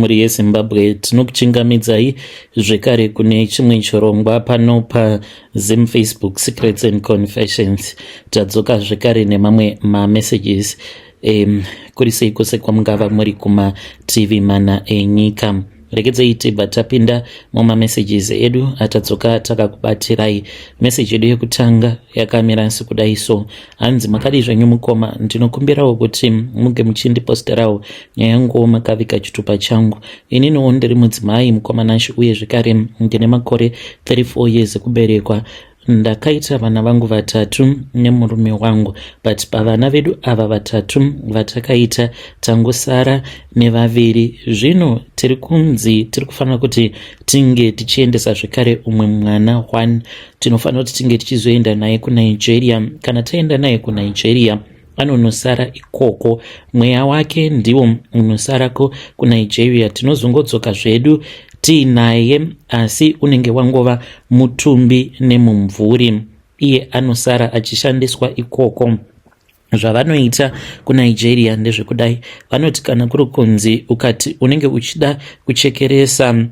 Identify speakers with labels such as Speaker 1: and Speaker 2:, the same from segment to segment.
Speaker 1: Mhuri yeZimbabwe, tinokuchingamidzai zvekare kune chimwe chirongwa pano paZim Facebook Secrets and Confessions. Tadzoka zvekare nemamwe mamessages. Kuri sei kwose kwamungava muri kumativi mana enyika? Regedzei tibva tapinda mumamessages edu atadzoka takakubatirai. Meseji yedu yekutanga yakamira sekudai so. Hanzi, "Makadii zvenyu mukoma? Ndinokumbirawo kuti muge muchindiposterawo nyaya yanguwo makavika chitupa changu. Ininiwo ndiri mudzimai, mukoma Nashi, uye zvekare ndine makore 34 years ekuberekwa. Ndakaita vana vangu vatatu nemurume wangu, but pavana vedu ava vatatu vatakaita, tangosara nevaviri. Zvino tiri kunzi tiri kufanira kuti tinge tichiendesa zvekare umwe mwana one. Tinofanira kuti tinge tichizoenda naye kuNigeria. Kana taenda naye kuNigeria, anonosara ikoko. Mweya wake ndiwo unosarako kuNigeria. Tinozongodzoka zvedu tiinaye, asi unenge wangova mutumbi nemumvuri. Iye anosara achishandiswa ikoko." Zvavanoita kuNigeria ndezvekudai: vanoti kana kuri kunzi ukati unenge uchida kuchekeresa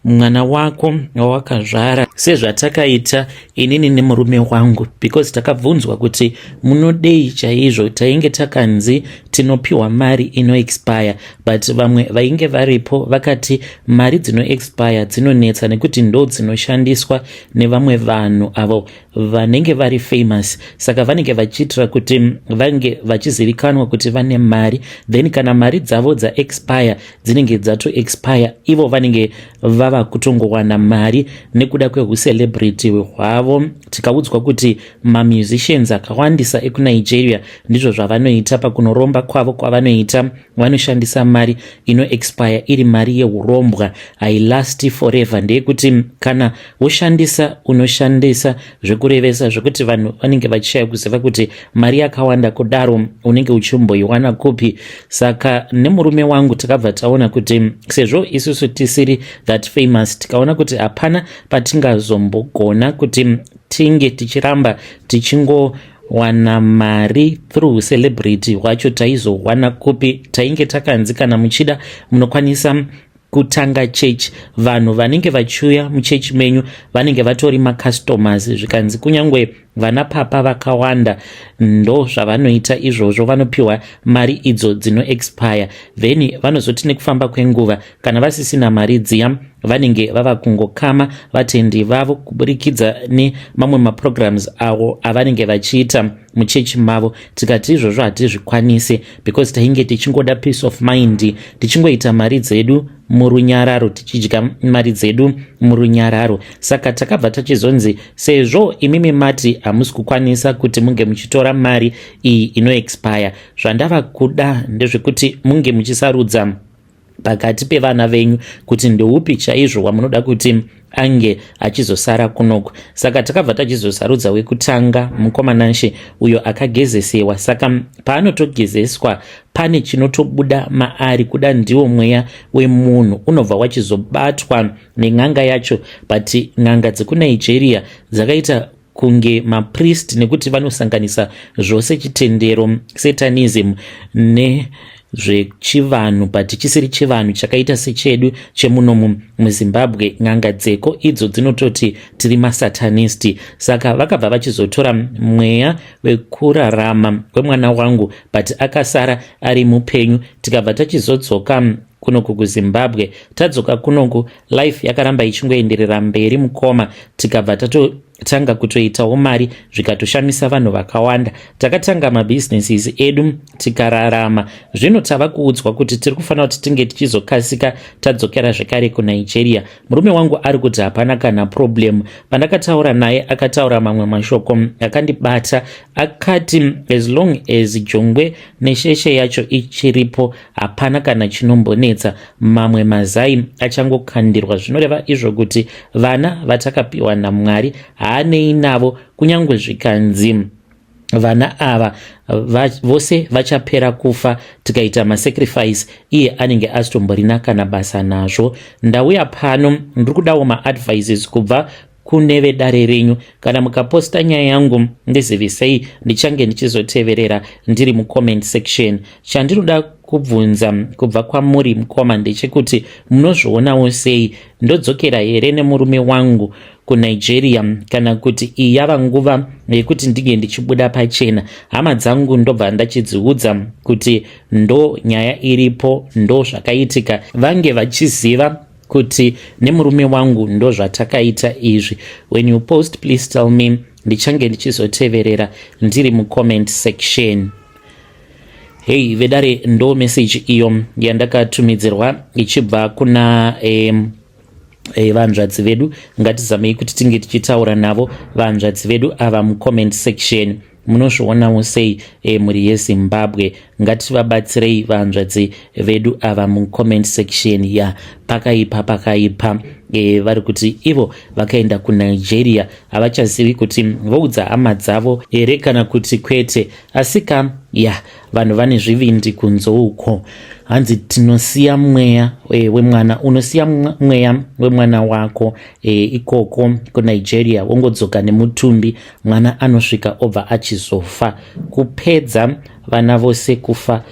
Speaker 1: mwana wako wawakazvara, sezvatakaita inini nemurume wangu, because takabvunzwa kuti munodei chaizvo, tainge takanzi tinopiwa mari inoexpire, but vamwe vainge varipo vakati mari dzinoexpire dzinonetsa nekuti ndo dzinoshandiswa nevamwe vanhu avo vanenge vari famous, saka vanenge vachiitira kuti vange vachizivikanwa kuti vane mari. Then kana mari dzavo dzaexpire, dzinenge dzatoexpire, ivo vanenge vava kutongowana mari nekuda kweucelebrity hwavo. Tikaudzwa kuti mamusicians akawandisa ekuNigeria ndizvo zvavanoita pakunoromba kwavo kwavanoita. Vanoshandisa mari inoexpire, iri mari yeurombwa, hailasti forever. Ndeyekuti kana woshandisa, unoshandisa zvekurevesa, zvekuti vanhu vanenge vachishaya kuziva kuti mari yakawanda kudaro unenge uchimboiwana kupi. Saka nemurume wangu takabva taona kuti sezvo isusu tisiri that famous, tikaona kuti hapana patingazombogona kuti tinge tichiramba tichingowana mari through celebrity hwacho, taizowana kupi? Tainge takanzi kana muchida munokwanisa kutanga chechi, vanhu vanenge vachiuya muchechi menyu vanenge vatori macustomers. Zvikanzi kunyange vana papa vakawanda ndo zvavanoita izvozvo, vanopiwa mari idzo dzinoexpire, then vanozoti nekufamba kwenguva, kana vasisina mari dziya, vanenge vava kungokama vatendi vavo kuburikidza nemamwe maprograms avo avanenge vachiita muchechi mavo. Tikati izvozvo hatizvikwanisi, because tainge tichingoda peace of mind, tichingoita mari dzedu murunyararo, tichidya mari dzedu murunyararo. Saka takabva tachizonzi, sezvo imimi mati hamusi kukwanisa kuti munge muchitora mari iyi inoexpire, zvandava kuda ndezvekuti munge muchisarudza pakati pevana venyu kuti ndeupi chaizvo wamunoda kuti ange achizosara kunoku. Saka takabva tachizosarudza wekutanga, mukoma Nanshe, uyo akagezesewa. Saka paanotogezeswa pane chinotobuda maari, kuda ndiwo mweya wemunhu unobva wachizobatwa nen'anga yacho. But n'anga dzekuNigeria dzakaita kunge mapriest, nekuti vanosanganisa zvose chitendero, satanism nezvechivanhu, but chisiri chivanhu chakaita sechedu chemunomu muZimbabwe. N'anga dzeko idzo dzinototi tiri masatanisti. Saka vakabva vachizotora mweya wekurarama kwemwana wangu, but akasara ari mupenyu. Tikabva tachizodzoka kunoku kuZimbabwe. Tadzoka kunoku, life yakaramba ichingoenderera mberi, mukoma. Tikabva tatotanga kutoitawo mari, zvikatoshamisa vanhu vakawanda. Takatanga mabusinesses edu, tikararama. Zvino tava kuudzwa kuti tiri kufanira kuti tinge tichizokasika tadzokera zvekare kuNigeria. Murume wangu ari kuti hapana kana problem. Pandakataura naye, akataura mamwe mashoko akandibata. Akati as long as jongwe nesheshe yacho ichiripo, hapana kana chinombonetsa, mamwe mazai achangokandirwa. Zvinoreva izvo kuti vana vatakapiwa naMwari haanei navo, kunyange zvikanzi vana ava vose vachapera kufa tikaita masacrifice, iye anenge asitomborina kana basa nazvo. Ndauya pano, ndiri kudawo maadvices kubva Kune vedare renyu, kana mukaposta nyaya yangu ndizivisei, ndichange ndichizoteverera ndiri mucomment section. Chandinoda kubvunza kubva kwamuri mukoma ndechekuti munozvionawo sei? Ndodzokera here nemurume wangu kuNigeria, kana kuti iyi yava nguva yekuti ndinge ndichibuda pachena? Hama dzangu ndobva ndachidziudza kuti ndo nyaya iripo, ndo zvakaitika, vange vachiziva kuti nemurume wangu ndo zvatakaita izvi. When you post, please tell me, ndichange ndichizoteverera ndiri mucomment section. Hei vedare, ndo message iyo yandakatumidzirwa ichibva kuna vanzvadzi vedu. Ngatizamei kuti tinge tichitaura navo vanzvadzi vedu ava mucomment section. Munozvionawo sei, mhuri yeZimbabwe? Ngativabatsirei vanzvadzi vedu ava mucomment section. Ya, pakaipa, pakaipa. Vari kuti ivo vakaenda kuNigeria, havachazivi kuti voudza hama dzavo here kana kuti kwete. Asika ya, vanhu vane zvivindi kunze uko. Hanzi tinosiya mweya wemwana, unosiya mweya wemwana wako ikoko kuNigeria, wongodzoka nemutumbi. Mwana anosvika obva achizofa, kupedza vana vose kufa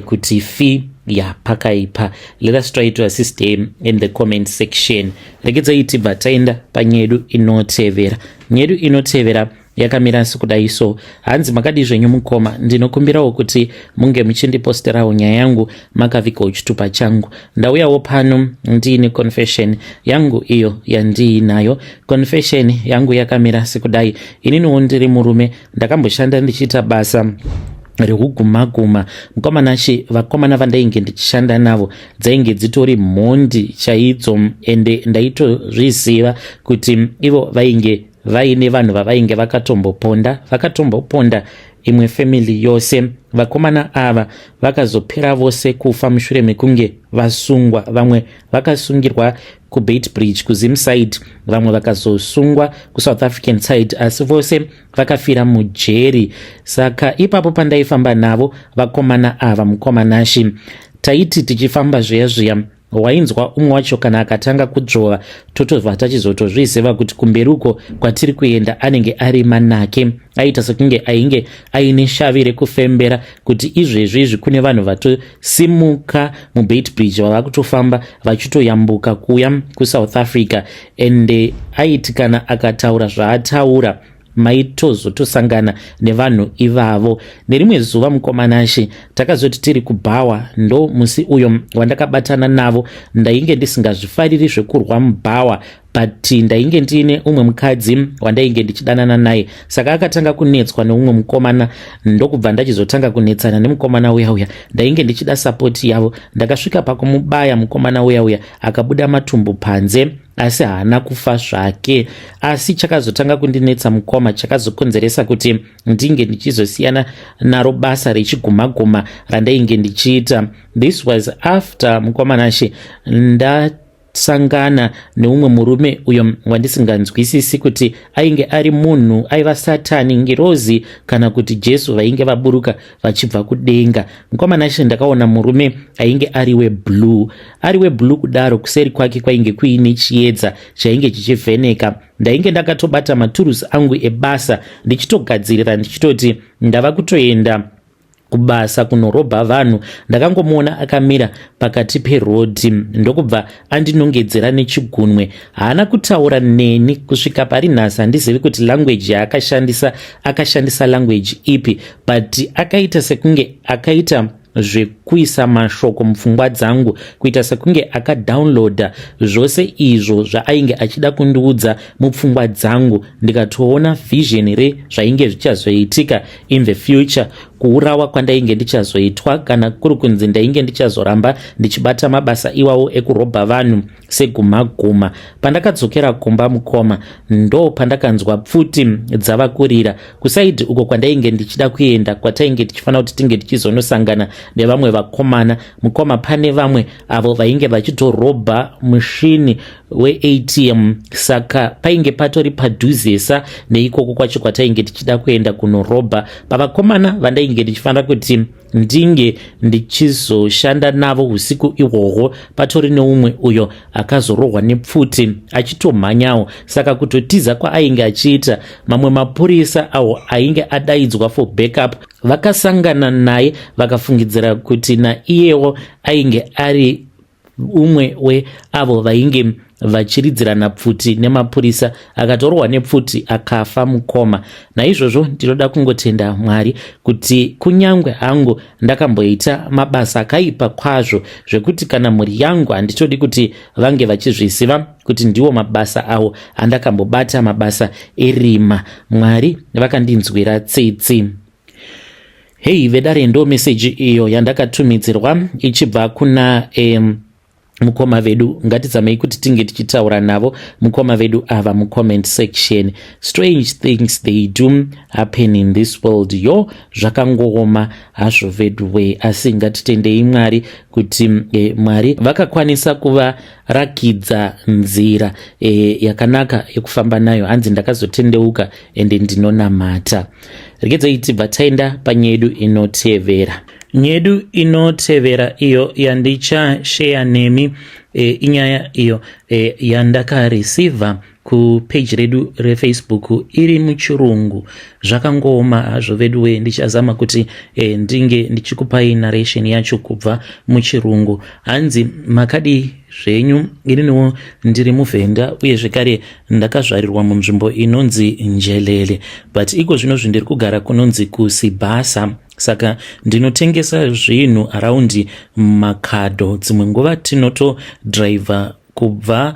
Speaker 1: kuti fi. Ya, pakaipa. Let us try to assist him in the comment section. Regedzai tibva taenda panyedu inotevera. Nyedu inotevera yakamira sekudai so. Hanzi, "Makadi zvenyu mukoma? Ndinokumbirawo kuti munge muchindiposterawo nyaya yangu makavigawo chitupa changu. Ndauyawo pano ndiine confession yangu iyo yandiinayo. Confession yangu yakamira sekudai. Ininiwo ndiri murume, ndakamboshanda ndichiita basa rekuguma-guma. Mukomanashi, vakomana vandainge ndichishanda navo dzainge dzitori mhondi chaidzo, ende ndaitozviziva kuti ivo vainge vaine vanhu vavainge vakatomboponda, vakatomboponda imwe family yose. Vakomana ava vakazopera vose kufa mushure mekunge vasungwa. Vamwe vakasungirwa kuBeitbridge kuZimside, vamwe vakazosungwa kuSouth African side, asi vose vakafira mujeri. Saka ipapo pandaifamba navo vakomana ava, mukomanashi, taiti tichifamba zviya zviya, wainzwa umwe wacho kana akatanga kudzvova, totobva tachizotozviziva kuti kumberi uko kwatiri kuenda anenge ari manake. Aita sekunge ainge aine shavi rekufembera kuti izvezvi izvi kune vanhu vatosimuka muBeitbridge, vava kutofamba vachitoyambuka kuuya kuSouth Africa. Ende aiti kana akataura zvaataura, maitozotosangana nevanhu ivavo. Nerimwe zuva, mukomanashi, takazoti tiri kubhawa, ndo musi uyo wandakabatana navo. Ndainge ndisingazvifariri zvekurwa mubhawa, but ndainge ndiine umwe mukadzi wandainge ndichidanana naye. Saka akatanga kunetswa neumwe mukomana, ndokubva ndachizotanga kunetsana nemukomana uya uya. Ndainge ndichida support yavo. Ndakasvika pakumubaya mukomana uya uya, akabuda matumbu panze, asi haana kufa zvake. Asi chakazotanga kundinetsa mukoma, chakazokonzeresa kuti ndinge ndichizosiyana naro basa rechigumaguma randainge ndichiita, this was after, mukomanashe, ndasangana neumwe murume uyo wandisinganzwisisi kuti ainge ari munhu, aiva Satani, ngirozi kana kuti Jesu vainge vaburuka vachibva kudenga. Mukomanashe, ndakaona murume ainge ari weblue, ari weblue kudaro, kuseri kwake kwainge kuine chiedza chainge chichivheneka. Ndainge ndakatobata maturusi angu ebasa, ndichitogadzirira, ndichitoti ndava kutoenda kubasa kunorobha vanhu. Ndakangomuona akamira pakati perodhi, ndokubva andinongedzera nechigunwe. Haana kutaura neni kusvika pari nhasi. Handizivi kuti language yaakashandisa, akashandisa language ipi, but akaita sekunge akaita zvekuisa mashoko mupfungwa dzangu, kuita sekunge akadownloada zvose izvo zvaainge achida kundiudza mupfungwa dzangu. Ndikatoona vision rezvainge zvichazoitika in the future, kuurawa kwandainge ndichazoitwa kana kuri kunzi ndainge ndichazoramba ndichibata mabasa iwawo ekurobha vanhu segumaguma. Pandakadzokera kumba, mukoma, ndo pandakanzwa pfuti dzava kurira kuside uko kwandainge ndichida kuenda, kwatainge tichifanira kuti tinge tichizonosangana nevamwe vakomana. Mukoma, pane vamwe avo vainge vachitorobha mushini weATM, saka painge patori padhuzesa neikoko kwacho kwatainge tichida kuenda kunorobha. Pavakomana vandainge ndichifanira kuti ndinge ndichizoshanda navo usiku ihwohwo, patori neumwe uyo akazorohwa nepfuti achitomhanyawo. Saka kutotiza kwaainge achiita, mamwe mapurisa awo ainge adaidzwa for backup vakasangana naye, vakafungidzira kuti naiyewo ainge ari umwe weavo vainge vachiridzirana pfuti nemapurisa. Akatorwa nepfuti akafa mukoma. Naizvozvo ndinoda kungotenda Mwari kuti kunyangwe hangu ndakamboita mabasa akaipa kwazvo, zvekuti kana mhuri yangu handitodi kuti vange vachizviziva kuti ndiwo mabasa awo andakambobata, mabasa erima, Mwari vakandinzwira tsitsi. Hei vedare, ndo meseji iyo yandakatumidzirwa ichibva kuna mukoma vedu. Ngatizamei kuti tinge tichitaura navo mukoma vedu ava mucomment section. Strange things, they do happen in this world. Yo, zvakangooma hazvo vedu, asi ngatitendei Mwari kuti Mwari vakakwanisa kuvarakidza nzira yakanaka yekufamba nayo. Hanzi ndakazotendeuka ende ndinonamata. Regedzai tibva taenda panyedu inotevera. Nyedu inotevera iyo yandichasheya nemi inyaya iyo yandakareceiva kupeji redu reFacebook iri muchirungu. Zvakangooma hazvo veduwe. Ndichazama kuti ndinge ndichikupai narration yacho kubva muchirungu. Hanzi, makadi zvenyu? Ininiwo ndiri muvhenda, uye zvekare ndakazvarirwa munzvimbo inonzi Njelele, but iko zvino zvindiri kugara kunonzi kuSibhasa. Saka ndinotengesa zvinhu around Makado. Dzimwe nguva tinotodhiraivha kubva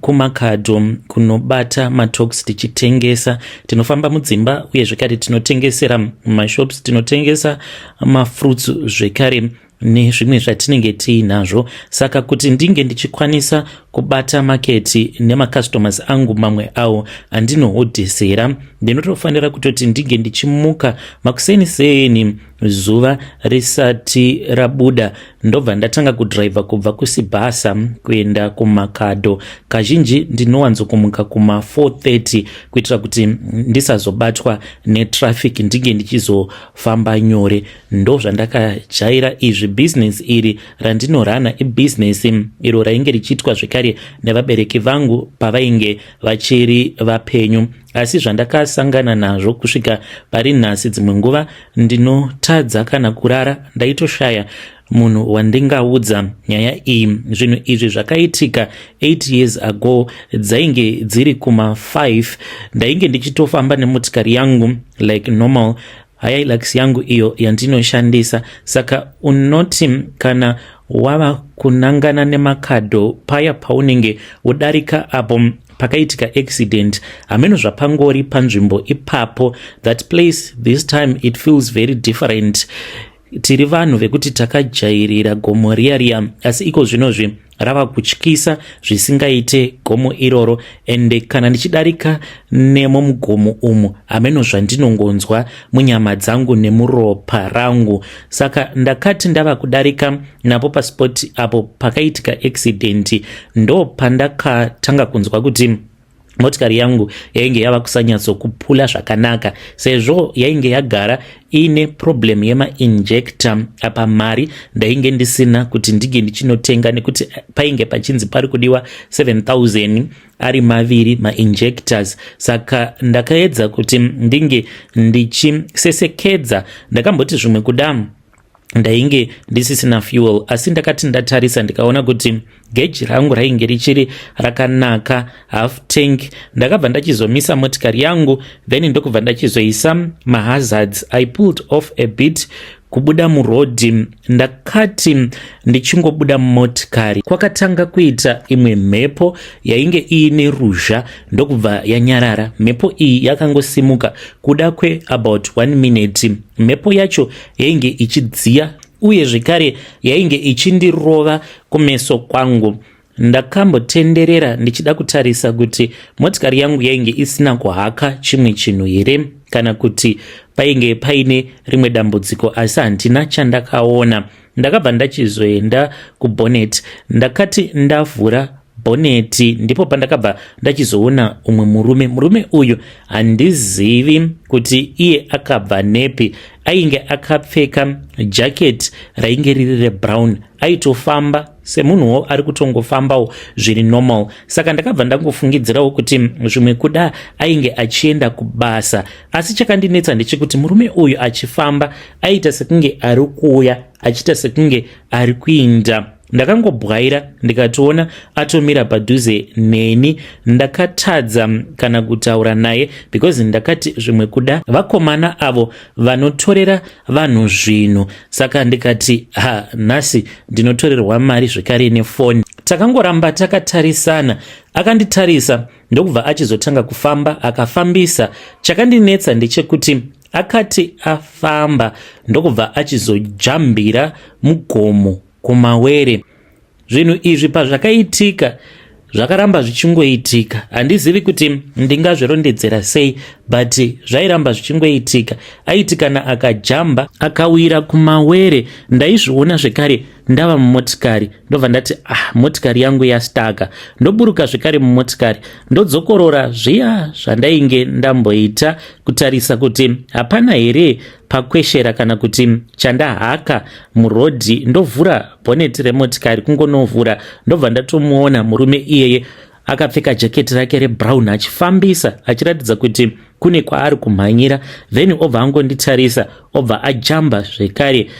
Speaker 1: kuMakadho kunobata matox tichitengesa. Tinofamba mudzimba, uye zvekare tinotengesera mumashops, tinotengesa mafruits zvekare nezvimwe zvatinenge tiinazvo. Saka kuti ndinge ndichikwanisa kubata market nemacustomers angu mamwe awo andinohodhesera, ndinotofanira kutoti ndinge ndichimuka makuseni seni, zuva risati rabuda, ndobva ndatanga kudhiraivha kubva kuSibhasa kuenda kuMakadho. Kazhinji ndinowanzokumuka kuma4:30 kuitira kuti ndisazobatwa netraffic, ndinge ndichizofamba nyore. Ndo zvandakajaira izvi. Bhizinesi iri randinorana ibhizinesi iro rainge richiitwa zvekare nevabereki vangu pavainge vachiri vapenyu, asi zvandakasangana nazvo kusvika pari nhasi, dzimwe nguva ndinotadza kana kurara. Ndaitoshaya munhu wandingaudza nyaya iyi. Zvinhu izvi zvakaitika 8 years ago, dzainge dziri kuma5. Ndainge ndichitofamba nemotikari yangu like normal, Hilux yangu iyo yandinoshandisa. Saka unoti kana wava kunangana neMakadho paya, paunenge wodarika apo pakaitika accident, hameno zvapangori panzvimbo ipapo. That place, this time it feels very different. Tiri vanhu vekuti takajairira gomo riya riya, asi iko zvinozvi rava kutyisa zvisingaite gomo iroro. Ende kana ndichidarika nemo mugomo umu, hameno zvandinongonzwa munyama dzangu nemuropa rangu. Saka ndakati ndava kudarika napo paspot apo pakaitika accident, ndo pandakatanga kunzwa kuti motikari yangu yainge yava kusanyatsokupula zvakanaka, sezvo yainge yagara iine problem yemainjector. Apa mari ndainge ndisina kuti ndinge ndichinotenga, nekuti painge pachinzi pari kudiwa 7000 ari maviri mainjectors. Saka ndakaedza kuti ndinge ndichisesekedza. Ndakamboti zvimwe kuda ndainge ndisisina fuel, asi ndakati ndatarisa ndikaona kuti geji rangu rainge richiri rakanaka, half tank. Ndakabva ndachizomisa motikari yangu, then ndokubva ndachizoisa mahazards. I pulled off a bit kubuda murodhi. Ndakati ndichingobuda mumotikari, kwakatanga kuita imwe mhepo yainge iine ruzha, ndokubva yanyarara. Mhepo iyi yakangosimuka kuda kweabout one minute. Mhepo yacho yainge ichidziya, uye zvekare yainge ichindirova kumeso kwangu. Ndakambotenderera ndichida kutarisa kuti motikari yangu yainge isina kuhaka chimwe chinhu here, kana kuti painge paine rimwe dambudziko, asi handina chandakaona. Ndakabva ndachizoenda kubonnet. Ndakati ndavhura bhoneti ndipo pandakabva ndachizoona umwe murume. Murume uyu handizivi kuti iye akabva nepi. Ainge akapfeka jacket rainge riri rebrown, aitofamba semunhuwo ari kutongofambawo zviri normal. Saka ndakabva ndangofungidzirawo kuti zvimwe kuda ainge achienda kubasa. Asi chakandinetsa ndechekuti murume uyu achifamba aiita sekunge ari kuuya, achiita sekunge ari kuinda. Ndakangobwaira ndikatoona atomira padhuze neni. Ndakatadza kana kutaura naye because ndakati zvimwe kuda vakomana avo vanotorera vanhu zvinhu. Saka ndikati, ha, nhasi ndinotorerwa mari zvekare nefoni. Takangoramba takatarisana. Akanditarisa ndokubva achizotanga kufamba, akafambisa. Chakandinetsa ndechekuti akati afamba ndokubva achizojambira mugomo kumawere. Zvinhu izvi pazvakaitika zvakaramba zvichingoitika. Handizivi kuti ndingazvirondedzera sei, but zvairamba zvichingoitika. Aiti kana akajamba akawira kumawere, ndaizviona zvekare ndava mumotikari. Ndobva ndati, ah, motikari yangu yastaka. Ndoburuka zvekare mumotikari, ndodzokorora zviya zvandainge ndamboita, kutarisa kuti hapana here pakweshera kana kuti chandahaka murodhi. Ndovhura bhoneti remotikari, kungonovhura ndobva ndatomuona murume iyeye akapfeka jaketi rake rebrown, achifambisa achiratidza kuti kune kwaari kumhanyira. Then obva angonditarisa, obva ajamba zvekare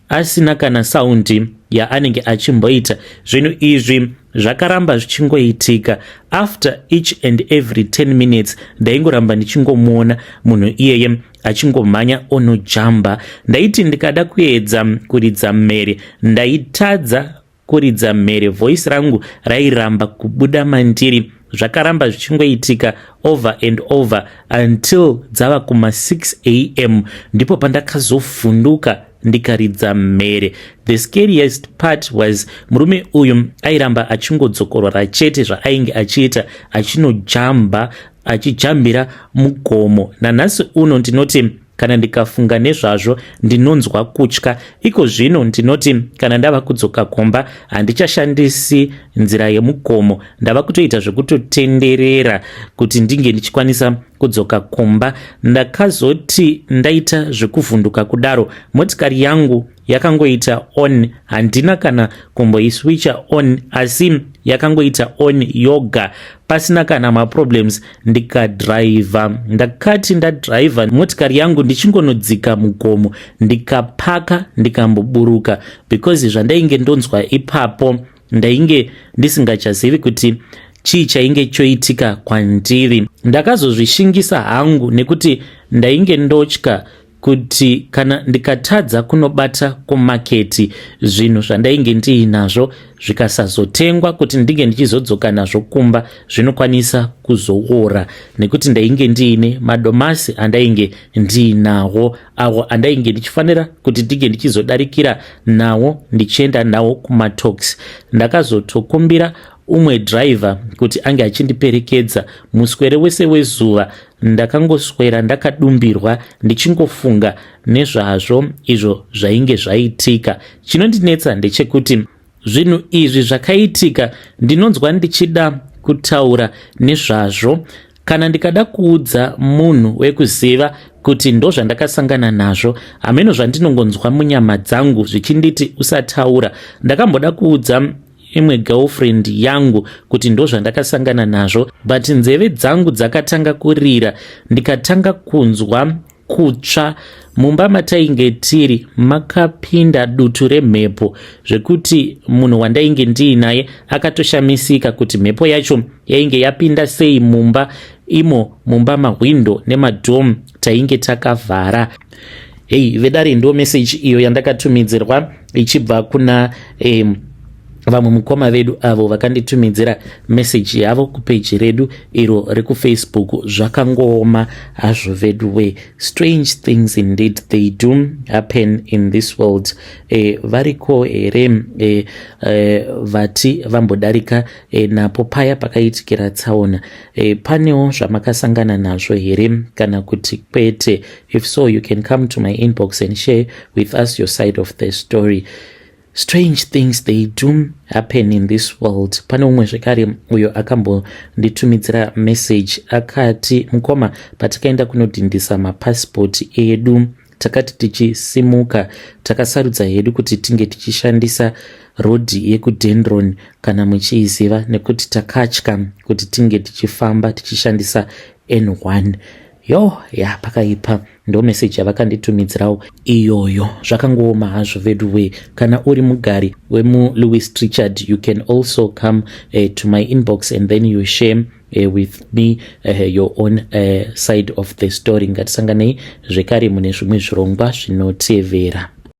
Speaker 1: asina kana saundi yaanenge achimboita. Zvinhu izvi zvakaramba zvichingoitika. After each and every 10 minutes ndaingoramba ndichingomuona munhu iyeye achingomhanya onojamba. Ndaiti ndikada kuedza kuridza mhere, ndaitadza kuridza mhere, voice rangu rairamba kubuda mandiri. Zvakaramba zvichingoitika over and over until dzava kuma6 am, ndipo pandakazovhunduka ndikaridza mhere. The scariest part was murume uyu airamba achingodzokorora chete zvaainge achiita, achinojamba, achijambira mugomo. Nanhasi uno ndinoti kana ndikafunga nezvazvo ndinonzwa kutya. Iko zvino ndinoti kana ndava kudzoka kumba handichashandisi nzira yemugomo, ndava kutoita zvekutotenderera kuti ndinge ndichikwanisa kudzoka kumba. Ndakazoti ndaita zvekuvhunduka kudaro, motikari yangu yakangoita on. Handina kana kumboiswicha on, asi yakangoita on yoga pasina kana maproblems, ndikadhiraivha. Ndakati ndadhiraivha motikari yangu ndichingonodzika mugomo, ndikapaka, ndikamboburuka, because zvandainge ndonzwa ipapo ndainge ndisingachazivi kuti chii chainge choitika kwandiri. Ndakazozvishingisa hangu nekuti ndainge ndotya kuti kana ndikatadza kunobata kumaketi, zvinhu zvandainge ndiinazvo zvikasazotengwa kuti ndinge ndichizodzoka nazvo kumba, zvinokwanisa kuzoora, nekuti ndainge ndiine madomasi andainge ndiinawo, awo andainge ndichifanira kuti ndinge ndichizodarikira nawo ndichienda nawo kumatox. Ndakazotokumbira umwe dhiraivha kuti ange achindiperekedza. Muswere wese wezuva ndakangoswera ndakadumbirwa ndichingofunga nezvazvo izvo zvainge zvaitika. Chinondinetsa ndechekuti zvinhu izvi zvakaitika, ndinonzwa ndichida kutaura nezvazvo. Kana ndikada kuudza munhu wekuziva kuti ndozvandakasangana nazvo, hameno zvandinongonzwa munyama dzangu zvichinditi usataura. Ndakamboda kuudza imwe girlfriend yangu kuti ndozvandakasangana nazvo, but nzeve dzangu dzakatanga kurira, ndikatanga kunzwa kutsva. Mumba matainge tiri makapinda dutu remhepo zvekuti munhu wandainge ndiinaye akatoshamisika kuti mhepo yacho yainge yapinda sei mumba imo. Mumba mahwindo nemadhomu tainge takavhara. Hei vedare, ndo meseji iyo yandakatumidzirwa ichibva kuna vamwe mukoma vedu avo vakanditumidzira meseji yavo kupeji redu iro rekuFacebook. Zvakangooma hazvo vedu we. Strange things indeed, they do happen in this world. Variko here vati vambodarika napo paya pakaitikira tsaona? Panewo zvamakasangana nazvo here kana kuti kwete? If so, you can come to my inbox and share with us your side of the story. Strange things, they do happen in this world. Pane umwe zvekare uyo akambonditumidzira message akati, "Mukoma, patakaenda kunodhindisa mapasipoti edu, takati tichisimuka takasarudza hedu kuti tinge tichishandisa rodhi yekuDendron, kana muchiiziva, nekuti takatya kuti tinge tichifamba tichishandisa N1." Yo, ya, pakaipa. Ndo meseji yavakanditumidzirawo iyoyo. Zvakangooma hazvo veduwe. Kana uri mugari wemuLouis Trichardt, you can also come to my inbox and then you share with me your own side of the story. Ngatisanganei zvekare mune zvimwe zvirongwa zvinotevera.